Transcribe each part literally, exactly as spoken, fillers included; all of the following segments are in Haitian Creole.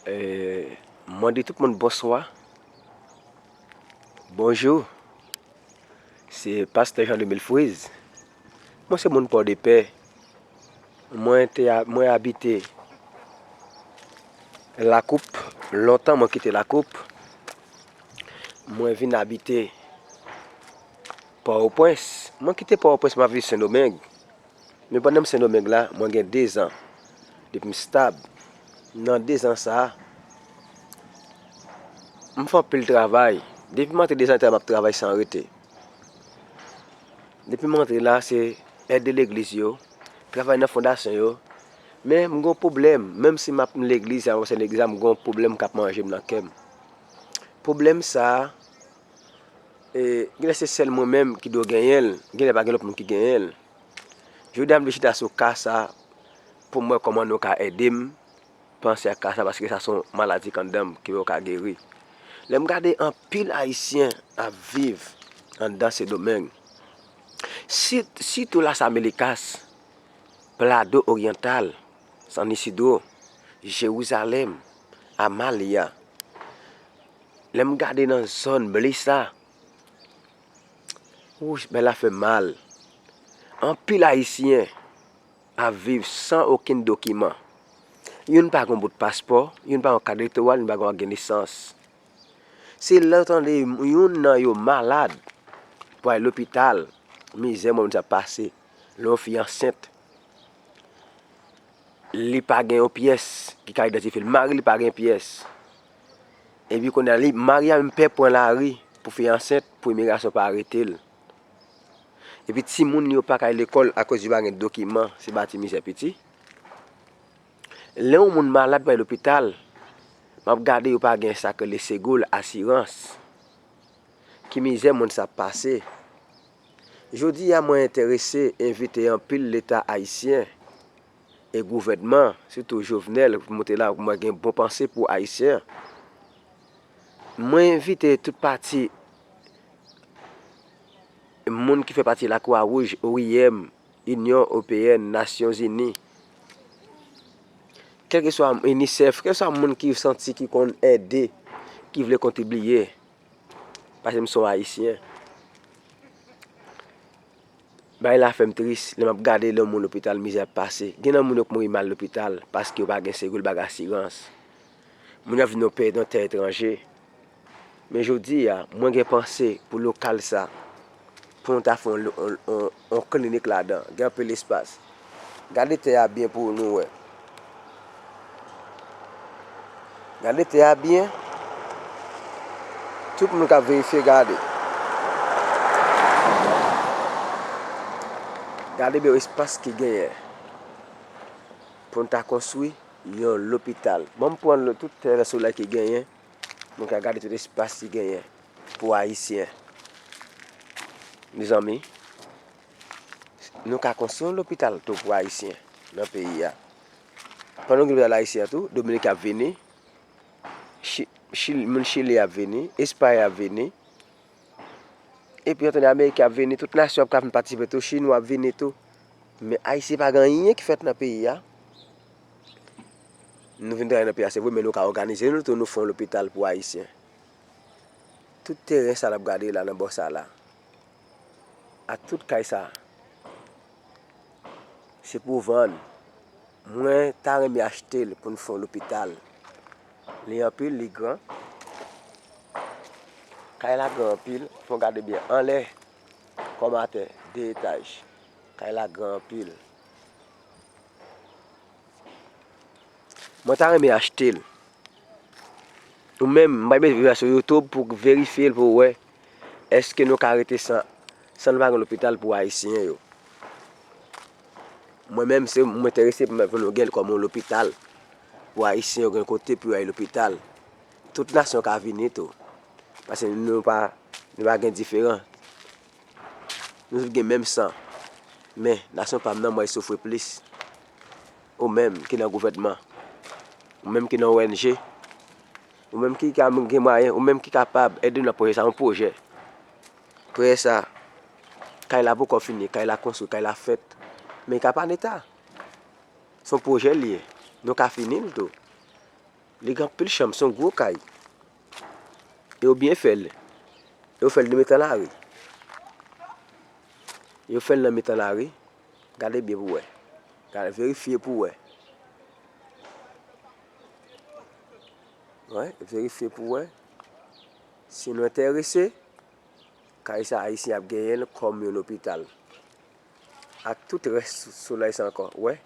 Eh, mwen di tout moun bonswa. Bonjou. Se Pastè Jean de Mille Friz. Mwen se moun Pòdepè. Mwen te a-, mwen abite Lakoup. Lontan mwen kite Lakoup. Mwen vin abite Pòtoprens. Mwen kite Pòtoprens, mwen ap viv Sendomeng. Men pandan m Sendomeng la, mwen gen dezan depi m stab. Nan dezan sa a, m fè anpil travay. Depi m antre dezan sa a, m ap travay san rete. Depi m antre la, se ède legliz yo, travay nan fondasyon yo. Men m gen yon pwoblèm, menm si m ap nan legliz, sa, se legliz la, m gen yon pwoblèm k ap manje m nan kè m. Pwoblèm sa a, e, genlè se sèl mwen menm ki dwe genyen l, genlè pa gen lòt moun ki genyen l. Jodi a, m vle chita sou ka sa pou m wè kòman nou ka ede m panse ak ka sa, paske sa se yon maladi k anndan m ke yo ka geri. Lè m gade anpil Ayisyen ap viv anndan Sendomeng, si-, sitou Las Américas, Plado Oryantal, San Isidro, Jerizalèm, Amalia. Lè m gade nan zòn Blesa, wouch, bagay la fè mal. Anpil Ayisyen ap viv san okenn dokiman. Youn pa gen bout paspò, youn pa gen kat elektoral, youn pa gen kat nesans. Se lè w tande youn nan yo malad pou al lopital, mizè moun sa ap pase. Lè yon fi ansent, li pa gen yon pyès ki ka idantifye l. Mari li pa gen pyès. Epi kounye a, li, mari a menm pè pran lari pou fi ansent, pou imigrasyon pa arete l. Epi timoun yo pa ka al lekòl akoz yo pa gen dokiman, se ba ti mizè piti. Lè yon moun malad pou al lopital, m ap gade yo pa gen sa k rele segul, asirans. Ki mizè moun sa ap pase. Jodi a, mwen enterese envite anpil Leta ayisyen e gouvènman, sitou Jovenel, pou monte la, pou mwen gen bon panse pou Ayisyen. Mwen envite tout pati moun ki fè pati Lakwa Wouj, O I M, Inyon Ewopeyèn, Nasyonzini, kèlkeswa UNICEF, kèlkeswa moun ki santi ki konn ede, ki vle kontribiye, paske m se yon Ayisyen. Bagay la fè m tris lè m ap gade lè yon moun lopital mizè ap pase. Gen nan moun yo k mouri mal lopital paske yo pa gen segul, pa gen asirans. Moun yo ap viv nan yon peyi, nan tè etranje. Men jodi a, mwen gen panse pou lokal sa, pou nou ta fè yon, yon, yon, yon klinik ladan. Gen anpil espas. Gade tè a byen pou nou wè. Gade tè a byen. Tout moun k ap verifye, gade. Gade byen espas ki genyen pou n ta konstwi yon lopital. Ban m pran lo-, tout tè solèy ki genyen, pou n ka gade tout espas ki genyen pou Ayisyen. Mezanmi, nou ka konstwi yon lopital tou pou Ayisyen nan peyi a. Pandan nou gen lopital ayisyen an tou, Dominik ap vini, Chi-, Chili, moun Chili ap vini, Espay ap vini. Epi, w tande, Ameriken ap vini, tout nasyon ap ka vin patisipe tou, Chinwa ap vini tou. Men Ayisyen pa gen anyen ki fèt nan peyi a. Nou vin travay nan peyi a, se vre, men nou ka òganize nou tou, nou fè yon lopital pou Ayisyen. Tout teren sa n ap gade la nan bò sa la, ak tout kay sa, se pou vann. Mwen ta renmen achte l pou n fè yon lopital. Li anpil, li gran. Kay la gran anpil. Fò w gade byen. Anlè kòm atè, de etaj. Kay la gran anpil. Mwen ta renmen achte l. Ou menm, m bay mete videyo a sou YouTube pou verifye l, pou w wè èske nou ka rete san, san nou pa gen lopital pou Ayisyen yo. Mwen menm, se, mwen enterese pou, pou nou gen l kòm yon lopital pou Ayisyen yo, gen kote pou yo al lopital. Tout nasyon ka vini tou. Paske nou pa, nou pa gen diferan. Nou tout gen menm san. Men, nasyon pa m nan, mwen soufri plis. Ou menm ki nan gouvènman, ou menm ki nan O N G, ou menm ki ka gen mwayen, ou menm ki kapab ede m nan pwojè sa, yon pwojè. Pwojè sa, kay la poko fini, kay la konstwi, kay la fèt. Men li ka pa an eta. Se yon pwojè l ye. Nou ka fini l tou. Li gen anpil chanm, se yon gwo kay. E yo byen fè l. Yo fè l nan mitan lari. Yo fè l nan mitan lari. Gade byen pou w wè. Gade, verifye pou w wè. Wi, verifye pou w wè. Si nou enterese, kay sa Ayisyen ap genyen l kòm yon lopital. Ak tout rès solèy sa ankò, w wè.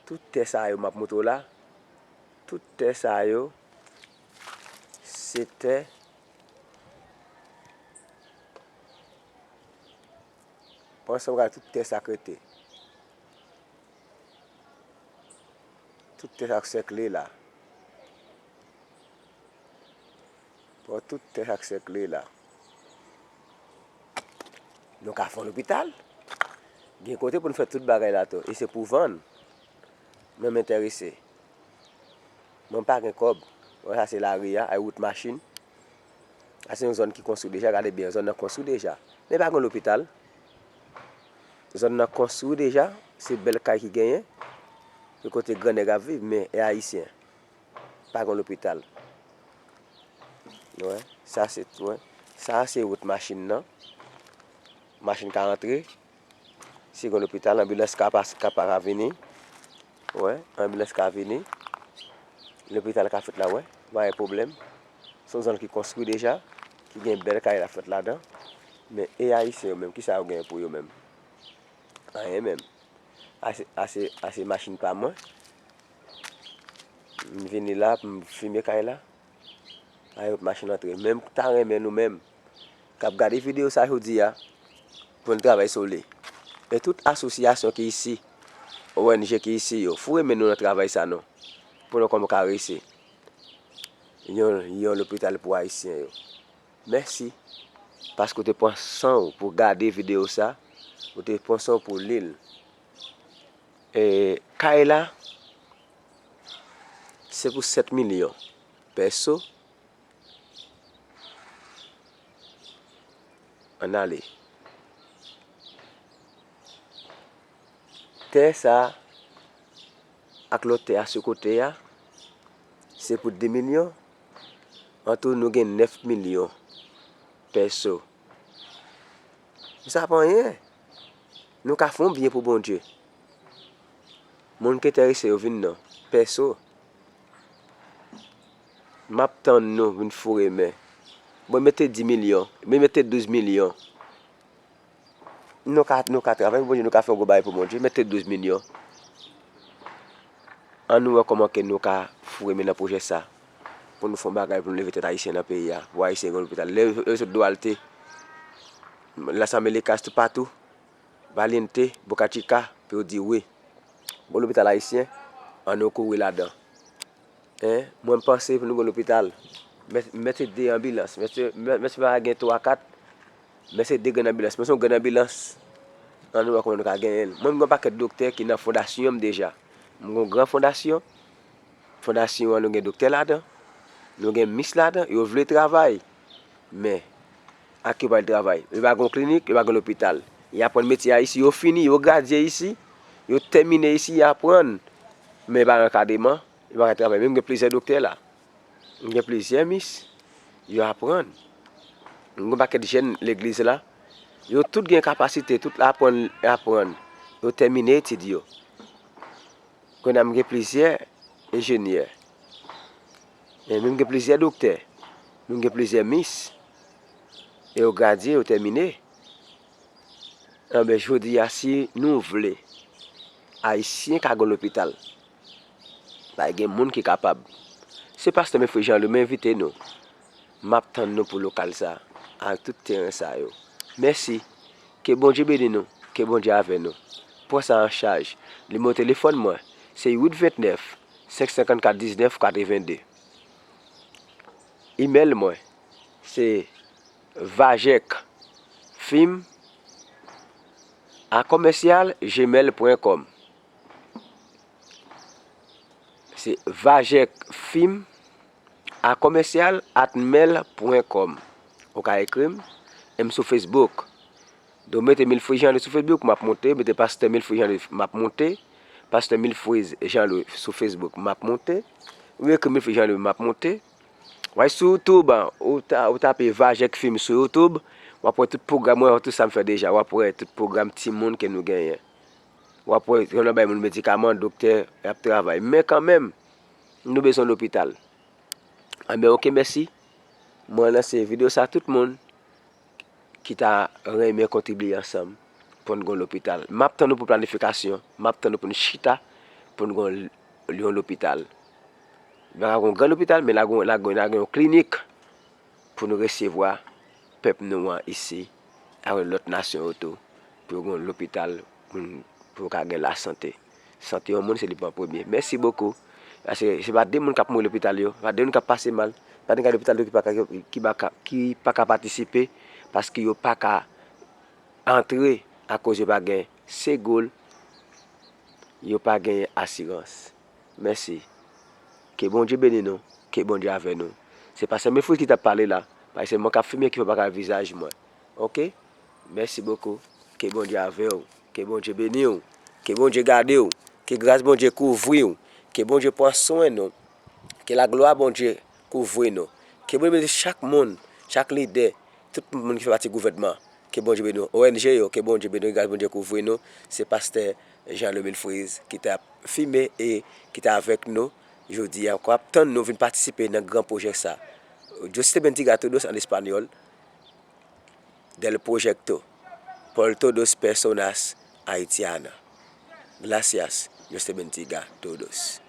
Tout tè sa yo m ap montre w la, tout tè sa yo, se tè, pran sanm gade tout tè sa k rete. Tout tè sa k sèkle la. Pran tout tè sa k sèkle la. Nou ka fè yon lopital. Gen kote pou n fè tout bagay la tou. E se pou vann. Mwen m enterese. Mwen m pa gen kòb. Wè sa se lari a, ay wout machin. Sa se yon zòn ki konstwi deja, gade byen, zòn nan konstwi deja. Men pa gen lopital. Zòn nan konstwi deja, se bèl kay ki genyen. Se kote gran nèg ap viv, men e ayisyen. Pa gen lopital. Wè, sa se, wè. Sa se wout machin nan. Machin ka antre. Si gen lopital, anbilans ka pas-, ka pa ka vini. Wè, anbilans ka vini. Lopital ka fèt la, wè. Pa gen pwoblèm. Se yon zòn ki konstwi deja, ki gen bèl kay la fèt ladan. Men e ayisyen yo menm, kisa yo genyen pou yo menm? Anyen menm. Ase, ase, ase machin pa mwen. M vini la pou m fime kay la. Ay, machin antre. Men m ta renmen nou menm k ap gade videyo sa jodi a, pou n travay sou li. E tout asosyasyon ki isi, O N G ki isi yo, foure men nou nan travay sa non. Pou nou kòman ka reyisi. Yon, yon lopital pou ayisyen yo. Mèsi. Paske w te pran san w pou gade videyo sa, ou te pran san w pou li l. E, kay la, se pou sèt milyon. Pèso, ann ale. Tè sa ak lòt tè a sou kote a, se pou de milyon. Antou, nou gen nèf milyon. Pèso. Sa pa anyen. Nou ka fè yon byen pou Bondye. Moun ki enterese yo vin non. Pèso. M ap tann nou vin foure men. Bon, mete dis milyon. Men mete douz milyon. Nou ka, nou ka travay pou Bondye, nou ka fè yon gwo bagay pou Bondye. Mete douz milyon. Ann nou wè kòman ke nou ka foure men nan pwojè sa. Pou nou fè yon bagay pou nou leve tèt ayisyen nan peyi a. Pou ayisyen gen lopital. Lè yo sot Duarte, Las Américas, toupatou. Valiente, Boca Chica, pou yo di wi. Bon, lopital ayisyen, ann nou kouri ladan. Hein? Mwen m panse pou nou gen lopital. Mèt, mèt se de anbilans. Mèt se, mèt, mèt se pa gen twa, kat. Mèt se de grenn anbilans. Mèt se yon grenn anbilans. Ann nou wè kòman nou ka genyen l. Mwen, m gen yon pakèt doktè ki nan fondasyon m deja. M gen yon gran fondasyon. Fondasyon an, nou gen doktè ladan. Nou gen mis ladan. Yo vle travay. Men, ak yo pa al travay. Yo pa gen klinik, yo pa gen lopital. Y aprann metye a isi, yo fini, yo gradye isi, yo tèmine isi, y aprann. Men pa gen ankadreman, yo pa ka travay. Men m gen plizyè doktè la. M gen plizyè mis, yo aprann. M gen yon pakèt jèn legliz la. Yo tout gen kapasite, tout aprann, aprann. Yo tèmine etid yo. Kounye a m gen plizyè enjenyè. E menm gen plizyè doktè. Nou gen plizyè mis. E yo gradye, yo tèmine. Anben, jodi a, si nou vle Ayisyen ka gen lopital, pa gen moun ki kapab. Se pastè Mefre Jean Louis, m envite nou. M ap tann nou pou lokal sa, ak tout teren sa yo. Mèsi. Ke Bondye beni nou. Ke Bondye avè nou. Pran sa an chaj. Nimewo telefòn mwen, se uit vennèf, senk senkannkat, diznèf katrevennde. Imèl mwen, se vajèk fim a kòmèsyal gmail pwen kòm. Se vajèk fim a kòmèsyal atmèl pwen kòm. Ou ka ekri m, e m sou Facebook. Donk, mete Milfriz Jean Louis sou Facebook, m ap monte. Mete Pastè Milfriz Jean Louis, m ap monte. Pastè Milfriz Jean Louis sou Facebook, m ap monte. Ou ekri m, Jean Louis, m ap monte. W al sou YouTube, ou ta, ou tape Vajek Film sou YouTube, w ap wè tout pwogram mwen, tout sa m fè deja, w ap wè tout pwogram timoun ke nou genyen. W ap wè, yo nan bay moun medikaman, doktè, y ap travay. Men kanmenm, nou bezwen lopital. Anben, oke, mèsi. Mwen lanse videyo sa, tout moun ki ta renmen kontribye ansanm pou n gen yon lopital. M ap tann nou pou planifikasyon, m ap tann nou pou n chita, pou n gen yon, yon lopital. N pa ka gen yon gran lopital, men la gen, la gen, la gen yon klinik pou nou resevwa pèp nou an isi, avèk lòt nasyon yo tou, pou yo gen yon lopital, pou n, pou yo ka gen lasante. Sante yon moun, se li pran premye. Mèsi bokou. Paske se pa de moun k ap mouri lopital yo, pa de moun k ap pase mal, pa de moun k al lopital yo ki pa ka, ki pa ka, ki pa ka patisipe, paske yo pa ka antre akoz yo pa gen segol, yo pa gen asirans. Mèsi. Ke Bondye beni nou, ke Bondye avè nou. Se pastè Mefriz ki t ap pale la, paske se mwen k ap filme ki fè w pa ka wè vizaj mwen. Oke? Mèsi bokou. Ke Bondye avè w. Ke Bondye beni w. Ke Bondye gade w. Ke gras Bondye kouvri w. Ke Bondye pran swen nou. Ke laglwa Bondye kouvri nou. Ke Bondye beni chak moun, chak lidè, tout moun ki fè pati gouvènman. Ke Bondye beni nou. O N G yo, ke Bondye beni nou, ke gras Bondye kouvri nou. Se pastè Jean Louis Mefriz ki t ap filme e ki t avèk nou jodi a, k ap tann nou vin patisipe nan gran pwojè sa. Dios te bendiga a todos, an espanyòl, del proyecto, por todos personas haitiana. Gracias, Dios te bendiga a todos.